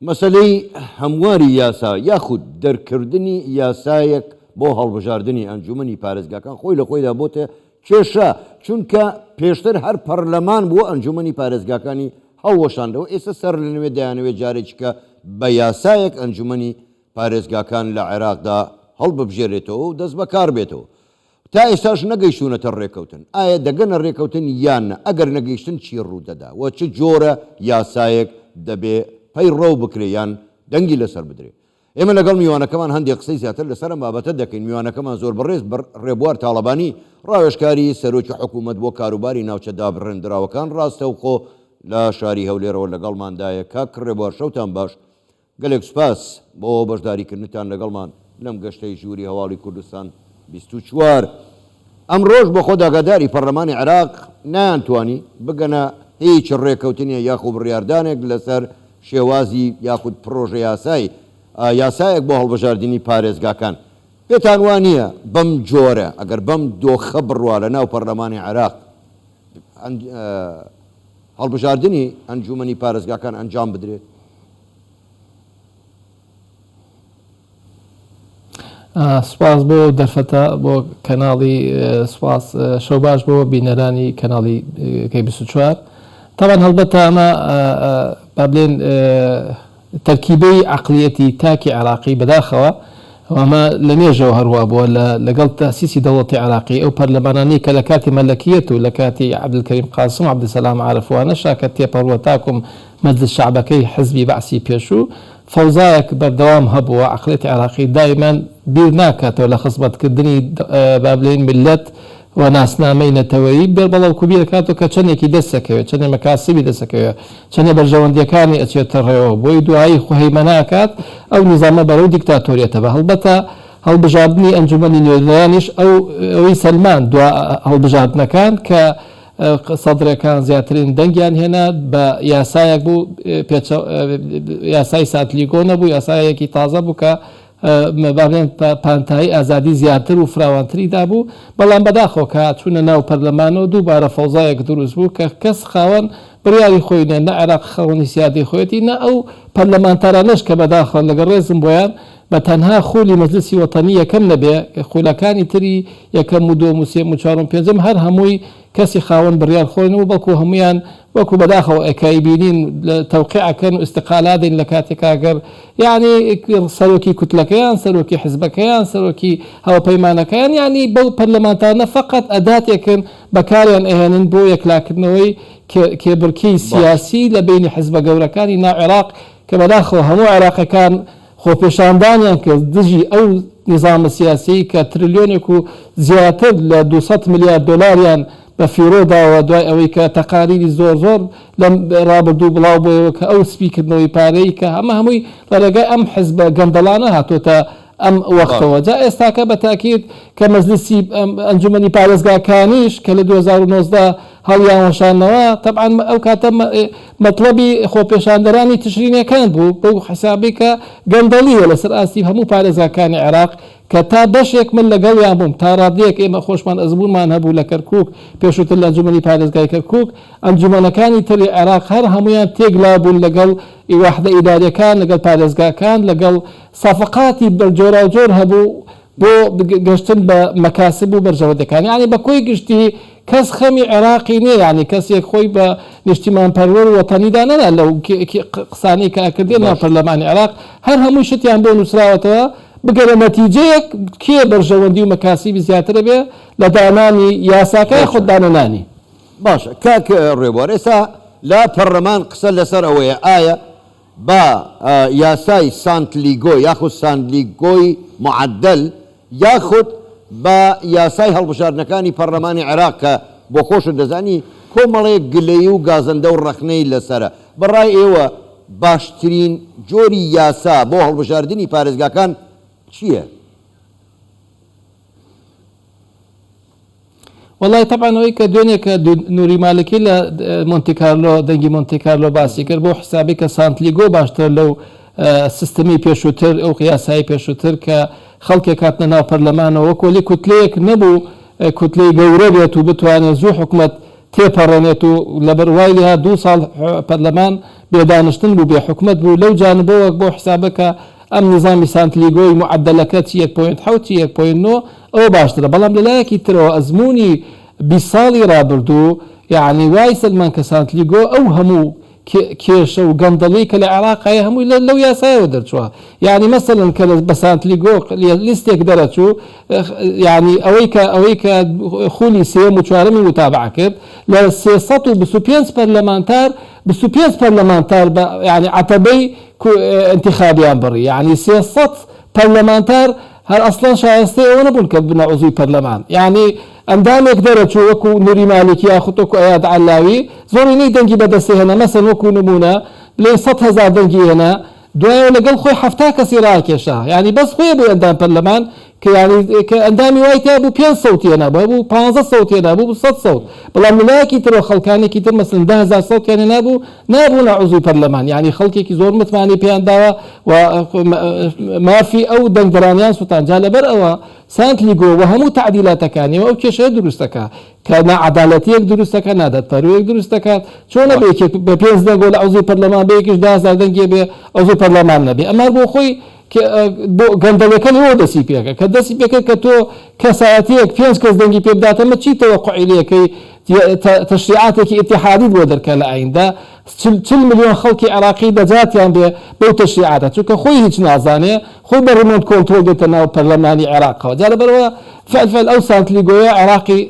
مەسەلەی هەمواری یاسا یاخود دەرکردنی یاسایەک بۆ هەڵبژاردنی ئەنجومەنی پارێزگاکان خۆی لە خۆیدا بۆتە کێشە، چونکە پێشتر هەر پەرلەمان بووە ئەنجومەنی پارێزگاکانی هەڵوەشاندەوە، ئێستا سەرلەنوێ دەیانەوێت جارێکیکە بە یاسایەک ئەنجومەنی پارێزگاکان لە عێراقدا هەڵببژێرێتەوە و دەستبەکار بێتەوە. تا ئێستاش نەگەیشتوونەتە ڕێکەوتن، ئایا دەگەنە ڕێکەوتن یان نە، ئەگەر نەگەیشتن چی ڕوودەدا و چ جۆرە یاسایەک دەبێ پەیڕەو بکرێ یان دەنگی لەسەر بدرێ؟ ئێمە لەگەڵ میوانەکەمان هەندێک قسەی زیاتر لەسەر ئەم بابەتە دەکەین، میوانەکەمان زۆر بەڕێز ڕێبوار تاڵەبانی ڕاوێژکاری سەرۆکی حکوومەت بۆ کاروباری ناوچە دابڕێندراوەکان ڕاستەوخۆ لە شاری هەولێرەوە لەگەڵماندایە، کاک ڕێبوار شەوتان باش، گەلێک سوپاس بۆ بەشداریکردنتان لەگەڵمان لەم گەشتەی ژووری هەواڵی کوردستان 24. ئەمڕۆش بۆ خۆت ئاگاداری پەڕلەمانی عێراق نەیانتوانی بگەنە هیچ ڕێکەوتنێ یاخو بڕیاردانێک لەسەر شێوازی یاخود پڕۆژەیاسای یاسایەک بۆ هەڵبژاردنی پارێزگاکان. پێتان وا نییە بەم جۆرە ئەگەر بەم دۆخە بڕوا لە ناو پەڕلەمانی عێراق هەڵبژاردنی ئەنجوومەنی پارێزگاکان ئەنجام بدرێت؟ سوپاس بۆ دەرفەتە بۆ کەناڵی سوپاس شەوباش بۆ بینەرانی کەناڵی کەی 24 تاوان هەڵبەتە ئەمە با بلێن تەرکیبەی عەقڵیەتی تاکی عێراقی بەداخەوە و ئەمە لە مێژەوە هەر وا بووە لە لەگەڵ تەئسیسی دەوڵەتی عێراقی ئەو پەرلەمانانەی کە لە کاتی مەلەکیەت و لە کاتی عەبدولکەریم قاسم و عەبدولسەلام عارف وانەشا کە تێپەڕووە تاکوم مەجلس شەعبەکەی حزبی بەعسی پێشوو فەوزایەک بەردەوام هەبووە عەقڵیەتی عێراقی دایمەن بیر ناکاتەوە لە خزمەتکردنی با بلێین میللەت و ناسنامەی نەتەوەیی بێ بەڵکو بیرەکاتەوە کە چەندێکی دەست ئەکەوێت، چەندێ مەکاسبی دەست ئەکەوێت، چەندێ بەرژەوەندییەکانی ئەچێتە ڕێوە، بۆی دوایی خۆ هەیمەنە ئەکات، ئەو نیزامە بەرەو دیکتاتۆریەتە بە. هەڵبەتە هەڵبژاردنی ئەنجومەنی نوێنەرانیش ئەو ئەوەی سەلماند دوا هەڵبژاردنەکان کە سەدرەکان زیاترین دەنگیان هێنا بە یاسایەک بوو پێچە یاسای ساتلیگۆ نەبوو، یاسایەکی تازە بوو کە با بڵێن پانتایی ئازادی زیاتر و فراوانتری دابوو، بەڵام بەداخەوە کە چوونە ناو پەرلەمانەوە دووبارە فەوزایەک دروست بوو کە کەس خاوەن بڕیاری خۆی نیە، نە عێراق خاوەنی سیادەی خۆیەتی نە ئەو پەرلەمانتارانەش کە بەداخەوە لەگەڵ ڕێزم بۆیان بە تەنها خولی مەجلسی وەتەنی یەکەم نەبێ خولەکانی تری یەکەم و دووەم و سێیەم و چوارەم و پێنجەم هەر هەمووی کەسی خاوەن بڕیار خۆین و بەڵکو هەموویان وەکو بەداخەوە ئەکەیبینین تەوقیع ئەکەن و ئیستقالە دەین لە کاتێکا گەر یانی سەرۆکی کوتلەکەیان سەرۆکی حزبەکەیان سەرۆکی هاوپەیمانەکەیان یانی بەو پەرلەمانتارنە فەقەت ئەداتێکن بەکاریان ئەهێنن بۆ یەکلاکردنەوەی کێبڕکێی سیاسی لە بەینی حزبە گەورەکانی ناو عێراق کە بەداخەوە هەموو عێراقەکان خۆپێشاندانیان کرد دژی ئەو نیزامە سیاسیەی کە ترلیۆنێک و زیاتر لە 200 ملیار دۆلاریان بە فیڕۆ داوە دوای ئەوەی کە تەقاریری زۆر زۆر لەم ڕابردوو بڵاو بۆیەوە کە ئەو سپی کردنەوەی پارەی کە هەمە هەمووی لە ڕێگای ئەم حزبە گەندەڵانە هاتۆتە ئەم وەختەوە جا ئێستاکە بە تاکید کە مەجلیسی ئەنجومەنی پارێزگاکانیش کە لە 2019 هەڵیانوەشاندنەوە تەبعەن ئەو کاتە مەتڵەبی خۆپێشاندەرانی تشرینەکان بوو بەو حسابەی کە گەندەڵییە لەسەر ئاستی هەموو پارێزگاکانی عێراق کە تا بەشێک من لەگەڵیان بووم تا ڕادەیەک ئێمە خۆشمان ئەزموونمان هەبوو لە کەرکووک پێشووتر لە ئەنجومەنی پارێزگای کەرکووک ئەنجومەنەکانی تری عێراق هەر هەموویان تێکلابوون لەگەڵ وەحدە ئیداریەکان لەگەڵ پارێزگاکان لەگەڵ سەفقاتی جۆراوجۆر هەبوو بۆ گەشتن بە مەکاسب و بەرژەوەندیەکان یانی بە کۆی گشتی کەس خەمی عێراقی نیە یانی کەسێک خۆی بە نیشتیمان پەروەر و وەتەنی دانەنا لەو قسانەی کە ئەکردێ ناو پەرلەمانی عێراق هەر هەمووی شتیان بۆ نوسراوەتەوە بگەرە نەتیجەیەک کێ بەرژەوەندی و مەکاسیبی زیاترە بێ لە دانانی یاساکە یاخود دانەنانی. باشە کاک ڕێبوار ئێستا لە پەرلەمان قسە لەسەر ئەوەیە ئایا بە یاسای سانتلیگۆ یاخود ساندلیگۆی معدل یاخود بە یاسای هەڵبژاردنەکانی پەرلەمانی عێراق کە بۆ خۆشت دەزانی کۆمەڵێک گلەیی و گازەندە و ڕەخنەی لەسەرە بە ڕای ئێوە باشترین جۆری یاسا بۆ هەڵبژاردنی پارێزگاکان چییە؟ وەڵای تەبعەن ئەوەی کە دوێنێ کە نوری مالکی لە مۆنتی کارلۆ دەنگی مۆنتی کارلۆ باسی کرد بۆ حسابی کە سانتلیگۆ باشترە لەو سیستمی پێشووتر ئەو یاسایی پێشووتر کە خەڵکێک هاتنە ناو پەرلەمانەوە وەکۆلی کوتلەیەک نەبوو کوتلەی گەورە بێت و بتوانێت زوو حکومەت تێپەڕێنێت و لەبەر وای لێهات دوو ساڵ پەرلەمان بێ دانشتن بوو بێ حکومەت بوو لەو جانبەوە بۆ حسابە کە ئەم نیزامی سانتلیگۆی موعەدەلەکە چ یەک point حەوت چ یەک point نۆ ئەوە باشترە بەڵام لەلایەکی ترەوە ئەزموونی 20 ساڵی ڕابردوو یەعنی وای سەلمان کە سانتلیگۆ ئەو هەموو کێشە و گەندەڵی کە لە عێراق هەیە هەمووی لە لەو یاسایەوە دەرچووە یانی مەسەلەن کە بە سانتلیگۆ لیستێک دەرەچوو یانی ئەوەی کە ئەوەی کە خولی سێیەم و چوارەمی متابعە کرد لە 325 پەرلەمانتار 25 پەرلەمانتار بە یانی عەتەبەی ئینتیخابیان بڕی یانی 300 پەرلەمانتار هەر ئەسڵەن شایەستەی ئەوە نەبوون کە ببنە عوزوی پەرلەمان یانی ئەندامێک دەرەچوو وەکو نوری مالیکی یاخود وەکو ئەیاد عەلاوی زۆرینەی دەنگی بەدەستی هێنا مەسەن وەکو نمونە بلێین 100,000 دەنگی هێنا دوایەوە لەگەڵ خۆی 70 کەسی ڕاکێشا یانی بەس خۆی بوو ئەندام پەرلەمان کە یانی کە ئەندامی وای تیا بوو پێنج سەوتی هێنا بوو هەبوو 15 سەوتی هێنا بوو 100 سەوت بەڵام لەلایەکی ترەوە خەڵکانێکی تر مەسەلەن 10,000 سەوتیان هێنا بوو نابوونە عوزوی پەرلەمان یانی خەڵکێکی زۆر متمانەی پێیان داوە و مافی ئەو دەنگدەرانیان سوتان جا لەبەر ئەوە سانت لیگۆ و هەموو تەعدیلاتەکانی و ئەو کێشەیە دروست دەکات کە ناعەدالەتیەک دروست دەکات نادادپەروەیەک دروست دەکات چۆنە بە یەکێک بە پێنج دەنگۆ لە عوزوی پەرلەمان بێ یەکیش 10,000 دەنگێ بێ عوزوی پەرلەمان نەبێ ئەمە بۆ خۆی بۆ گەندەڵیەکە لەوەوە دەستی پێکە کە دەستی پێکرد کە تۆ کەسایەتیەک پێنج کەس دەنگی پێ بدات ئەمە چی تەوەقعی لێکەی تەشریعاتێکی ئیتیحادیت بۆ دەرکا لە ئایندە چل ملیۆن خەڵکی عێراقی دەجاتیان بێ بەو تەشریعاتە چونکە خۆی هیچ نازانێ خۆی بە remote control دێتە ناو پەرلەمانی عێراقەوە جا لەبەرەوە فعل فعل ئەو سانتلیگۆیە عێراقی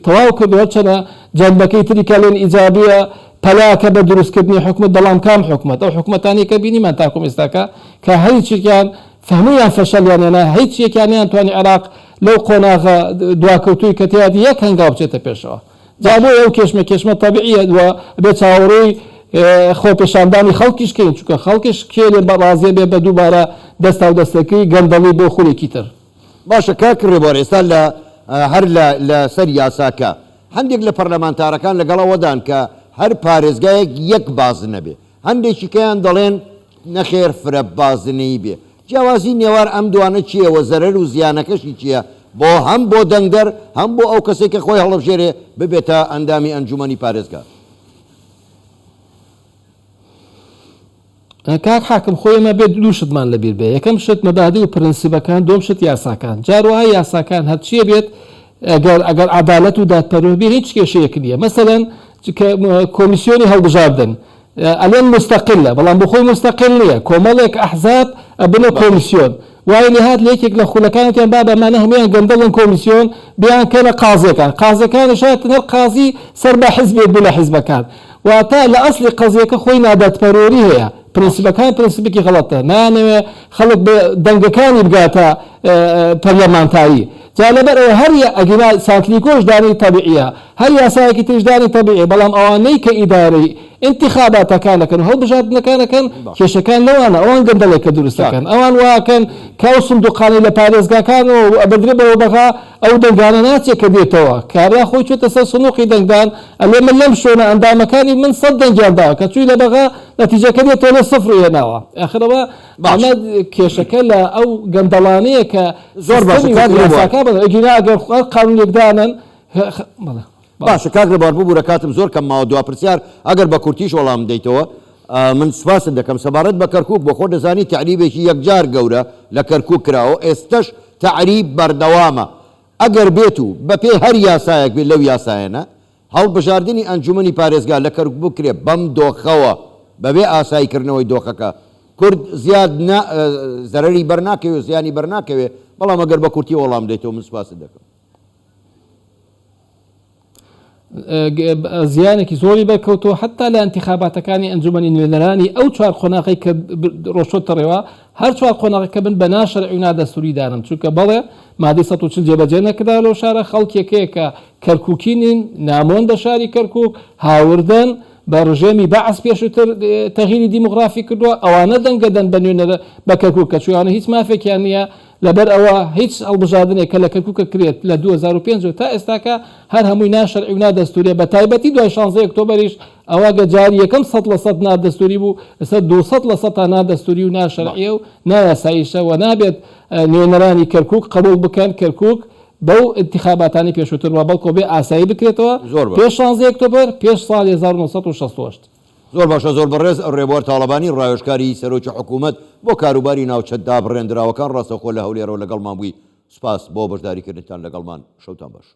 تەواو کردو هەرچەنە جەنبەکەی تری کە لێن ئیجابیە پەلاکە بە دروستکردنی حکومەت بەڵام کام حکومەت ئەو حکومەتانەی کە بینیمان تاکوم ئێستاکە کە هیچێکیان هەموویان فەشەلیان هێنا هیچ یەکیان نەیانتوانی عێراق لەو قۆناغە دواکەوتووی کە تیادی یەک هەنگاو بچێتە پێشەوە جا بۆیە ئەو کێشمە کێشمە تەبیعیە و ئەبێ چاوەڕێی خۆپێشاندانی خەڵکیش کەین چونکە خەڵکیش کێ لێ ڕازیە بێ بە دووبارە دەستاودەستەکەی گەندەڵی بۆ خولێکی تر. باشە کاک ڕێبوار ئێستا لە هەر لە لە سەر یاساکە هەندێک لە پەرلەمانتارەکان لەگەڵ ئەوەدان کە هەر پارێزگایەک یەک بازنە بێ هەندێکی کەیان دەڵێن نەخێر فرە بازنەیی بێ جیاوازی نێوان ئەم دوانە چییە وە زەرەر و زیانەکەشی چییە بۆ هەم بۆ دەنگدەر هەم بۆ ئەو کەسەی کە خۆی هەڵەبژێرێ ببێتە ئەندامی ئەنجومەنی پارێزگا؟ کاک حاکم خۆی ئێمە بێت دوو شتمان لەبیر بێ یەکەم شت مەبادی و پرنسیبەکان دووەم شت یاساکان جار وەها یاساکان هەرچیە بێت ئەگەر ئەگەر عەدالەت و دادپەروەر بێ هیچ کێشەیەک نییە مەسەلەن کۆمیسیۆنی هەڵبژاردن ئەلێن مستەقلە بەڵام بۆ خۆی مستەقل نییە کۆمەڵێک ئەحزاب ئەبنە کۆمیسیۆن وای لێهات لە یەکێک لە خولەکان وتیان بابە ئەمانە هەموویان گەندەڵن کۆمیسیۆن بیان کەنە قازیەکان قازیەکانیش هاتن هەر قازی سەر بە حزبێک بوو لە حزبەکان واتە لە ئەسڵی قەزیەکە خۆی نادادپەروەری هەیە پرنسیپەکان پرنسیپێکی غەڵەتە نایانەوێ خەڵک بە دەنگەکانی بگاتە پەرلەمانتاری جا لەبەر ئەوە هەر ئەگینا سانتلیکۆش دانی تەبیعیە هەر یاسایەکی تریش دانی تەبیعیە بەڵام ئەوانەی کە ئیدارەی ئینتیخاباتەکان ئەکەن و هەڵبژاردنەکان ئەکەن کێشەکان لەوانە ئەوان گەندەڵێکە دروست ئەکەن ئەوان وا ئەکەن کە ئەو سندوقانەی لە پارێزگاکانەوە ئەبردرێ بەرەو بەغا ئەو دەنگانە ناچێ کە دێتەوە کابرا خۆی چۆتە سەر سندوقی دەنگدان ئەلێ من لەم شوێنە ئەندامەکانی من سەد دەنگیان داوە کە چووی لە بەغا نەتیجەکە دێتەوە لێ سفری هێناوە ئاخر ئەوە ئەمە کێشەکە لە ئەو گەندەڵانەیە کە زۆر باشە سیستەمی کاک ڕێبوار. یاساکان بەڵێ ئەگینا ئەگەر هەر قانونێک دانەن بەڵێ. باشە کاک ڕێبوار ببورە کاتم زۆر کەم ماوە دوا پرسیار ئەگەر بە کورتیش وەڵام بدەیتەوە من سوپاست دەکەم سەبارەت بە کەرکوک بۆ خۆت دەزانی تەعریبێکی یەکجار گەورە لە کەرکوک کراوە ئێستەش تەعریب بەردەوامە ئەگەر بێت و بەپێی هەر یاسایەک بێت لەو یاسایانە هەڵبژاردنی ئەنجومەنی پارێزگا لە کەرکوک بکرێ بەم دۆخەوە بەبێ ئاسایی کردنەوەی دۆخەکە کورد زیاد نا زەرەری بەرناکەوێ و زیانی بەرناکەوێ بەڵام ئەگەر بە کورتی وەڵام بدەیتەوە من سوپاست دەکەم. زیانێکی زۆری بەرکەوتووە حتا لە ئینتیخاباتەکانی ئەنجومەنی نوێنەرانی ئەو چوار قۆناغەی کە ڕۆشتۆتە ڕێوە هەر چوار قۆناغەکە من بە ناشەرعی و نادەستوری دانم چونکە بەڵێ مادەی 140 جێبەجێ نەکرا لەو شارە خەڵکێک هەیە کە کەرکوکی نین نامۆن بە شاری کەرکوک هاوردەن بە ڕژێمی بەعس پێشووتر تەغیری دیموغرافی کردووە ئەوانە دەنگەدەن بە نوێنەر بە کەرکوک کە چوانە هیچ مافێکیان نییە لەبەر ئەوە هیچ هەڵبژاردنێک کە لە کەرکوکە کرێت لە 2005 ەوە تا ئێستاکە هەر هەمووی نا شەرعی و نا دەستوریە بە تایبەتی دوای شانزەی ئۆکتۆبەریش ئەوە گە جاری یەکەم 100% نا دەستوری بوو ئێستا 200% نا دەستوری و نا شەرعیە و نا یاساییشە و نابێت نوێنەرانی کەرکوک قبوڵ بکەن کەرکوک. بەو ئینتیخاباتانەی پێشووتر بووە، بەڵکۆ بێ ئاسایی بکرێتەوە زۆر پێش باشە. شانزەی ئۆکتۆبەر، پێش ساڵی 1968. زۆر باشە زۆر بەڕێز ڕێبوار تاڵەبانی ڕاوێژکاری سەرۆکی حکوومەت بۆ کاروباری ناوچە دابڕێندراوەکان ڕاستەوخۆ لە هەولێرەوە لەگەڵمان بووی سوپاس بۆ بەشداریکردنتان لەگەڵمان شەوتان باش.